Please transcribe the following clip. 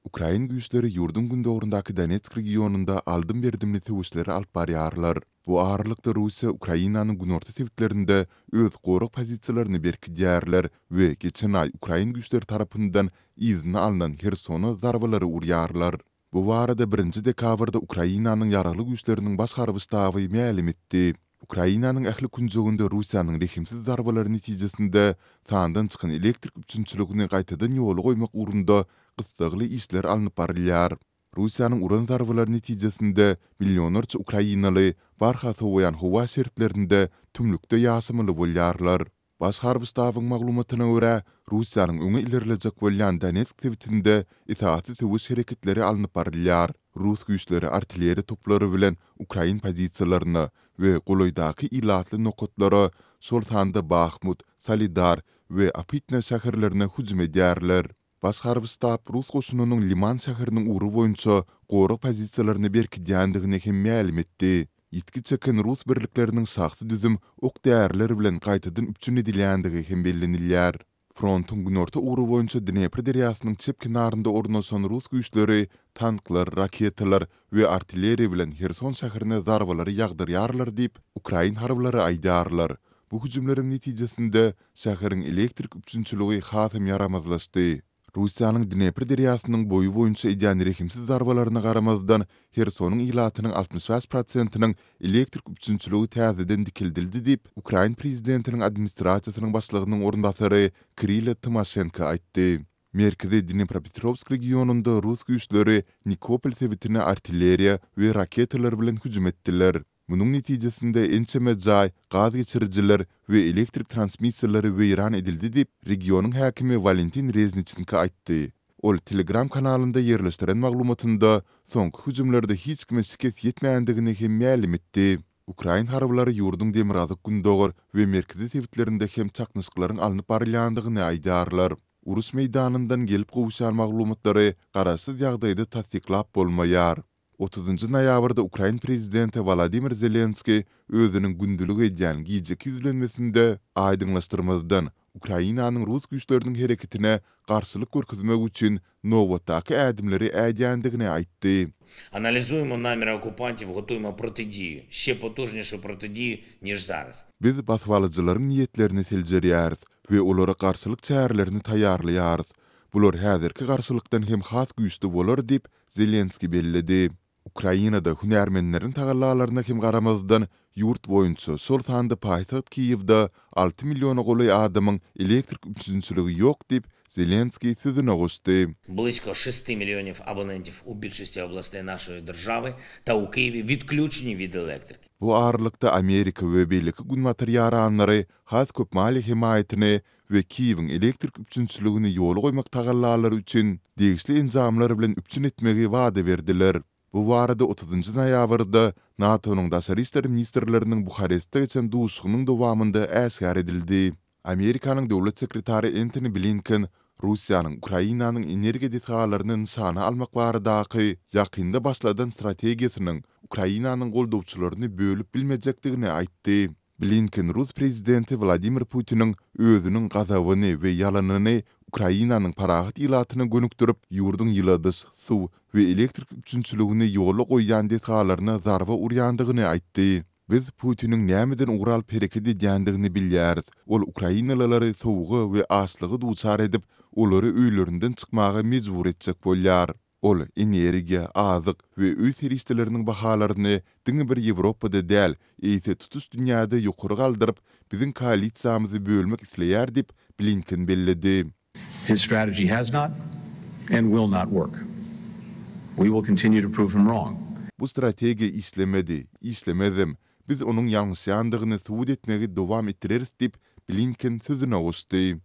Ukrain güýçleri ýurduň gündogaryndaky Donetsk regionynda aldym-berdimli söweşleri alyp barýarlar. Bu aralykda Russiýa Ukrainanyň günorta sebitlerinde öz gorag pozisiýalaryny berkidýärler we geçen aý ukrain güýçleri tarapyndan yzyna alnan Hersona zarbalary urýarlar. Bu barada birinji dekabrda Ukrainanyň Ýaragly Güýçleriniň Baş harby ştaby mälim etdi. Ukrainanyň ähli künjeginde Russiýanyň rehimsiz zarbalary netijesinde sandan çykan elektrik üpjünçiligini gaýtadan ýola goýmak ugrunda gyssagly işler alnyp barylýar. Russiýanyň uran zarbalary netijesinde millionlarça ukrainaly barha sowaýan howa şertlerinde tümlükde ýaşamaly bolýarlar. Baş harby ştabyň maglumatyna görä, Russiýanyň öňe ilerlejek bolýan Donetsk sebitinde esasy söweş hereketleri alnyp barylýar. Rus güýçleri artilleriýa toplary bilen ukrain pozisiýalaryna we golaýdaky ilatly nokatlara, şol sanda Bahmut, Solidar we Opytne şäherlerine hüjüm edýärler. Baş harby ştab rus goşunynyň Liman şäheriniň ugry boýunça gorag pozisiýalaryny berkidýändigini hem mälim etdi. Ýitgi çeken rus birlikleriniň şahsy düzüm ok-däriler bilen gaýtadan üpjün edilýändigi hem bellenilýär. Frontuň günorta ugry boýunça Dnepr derýasynyň çep kenarynda ornaşan rus güýçleri tanklar, raketalar we artilleriýa bilen Herson şäherine zarbalary ýagdyrýarlar diýip, ukrain harbylary aýdýarlar. Bu hüjümleriň netijesinde şäheriň elektrik üpjünçiligi hasam ýaramazlaşdy. Russiýanyň Dnepr derýasynyň boýy boýunça edýän rehimsiz zarbalaryna garamazdan, Hersonyň ilatynyň 65 prosentiniň elektrik üpjünçiligi täzeden dikeldildi diýip, ukrain prezidentiniň administrasiýasynyň başlygynyň orunbasary Kirilo Tymoşenko aýtdy. Merkezi Dnepropetrowsk regionynda rus güýçleri Nikopol sebitine artilleriýa we raketalar bilen hüjüm etdiler. Munuň netijesinde ençeme jaý, gaz geçirijiler we elektrik transmissiýalary weýran edildi diýip, regionyň häkimi Walentin Rezniçenko aýtdy. Ol Telegram kanalynda ýerleşdiren maglumatynda soňky hüjümlerde hiç kime şikes ýetmändigini hem mälim etdi. Ukrain harbylary ýurduň demirgazyk-gündogar we merkezi sebitlerinde hem çaknyşyklaryň alnyp barylýandygyny aýdýarlar. Uruş meýdanyndan gelip gowuşýan maglumatlary garaşsyz ýagdaýda tassyklap bolmaýar. Otuzynjy noýabrda ukrain prezidenti Wolodymyr Zelenskiý özüniň gündelik edýän gijeki ýüzlenmesinde aýdyňlaşdyrmazdan, Ukrainanyň rus güýçleriniň hereketine garşylyk görkezmek üçin nobatdaky ädimleri ädýändigini aýtdy. Analizujemo namyry okkupantiw, gotujemo protidiýu, şe potujnişu protidiýu niž zaraz. Biz basybalyjylaryň niýetlerini seljerýäris we olara garşylyk çärelerini taýýarlaýarys. Bular häzirki garşylykdan hem has güýçli bolar diýip, Zelenskiý belledi. Ukrainada hünärmenleriň tagallalaryna hem garamazdan, ýurt boýunça, şol sanda paýtagt Kiýewde alty milliona golaý adamyň elektrik üpjünçiligi ýok diýip, Zelenskiý sözüne goşdy. Blisko şesti millionov abonentiw u bilşosti oblastey naşoý držawy ta u Kiýewi witklýuçeni wid elektriki. Bu aralykda Amerika we beýleki günbatar ýaranlary has köp maliýe hemaýatyny we Kiýewiň elektrik üpjünçiligini ýola goýmak tagallalary üçin degişli enjamlar bilen üpjün etmegi wada berdiler. Bu barada otuzynjy noýabrda NATO-nyň daşary işler ministrleriniň Buharestde geçen duşuşygynyň dowamynda äşgär edildi. Amerikanyň döwlet sekretary Entoni Blinken Russiýanyň Ukrainanyň energiýa desgalaryny nyşana almak baradaky ýakynda başladan strategiýasynyň Ukrainanyň goldawçylaryny bölüp bilmejekdigini aýtdy. Blinken rus prezidenti Wladimir Putiniň özüniň gazabyny we ýalanyny Ukrainanyň parahat ilatyna gönükdirip, ýurduň ýyladyş, suw we elektrik üpjünçiligini ýola goýýan desgalaryna zarba urýandygyny aýtdy. Biz Putiniň nämeden ugur alyp hereket edýändigini bilýäris. Ol ukrainalylary sowuga we açlyga duçar edip, olary öýlerinden çykmaga mejbur etjek bolýar. Ol energiýa, azyk we öý serişdeleriniň bahalaryny diňe bir Ýewropada däl, eýse tutuş dünýäde ýokary galdyryp, biziň koalisiýamyzy bölmek isleýär diýip, Blinken belledi. His strategy has not and will not work. We will continue to prove him wrong. Bu strategiýa işlemedi, işlemezem. Biz onuň ýalňyşýandygyny subut etmegi dowam etdireris diýip, Blinken sözüne goşdy.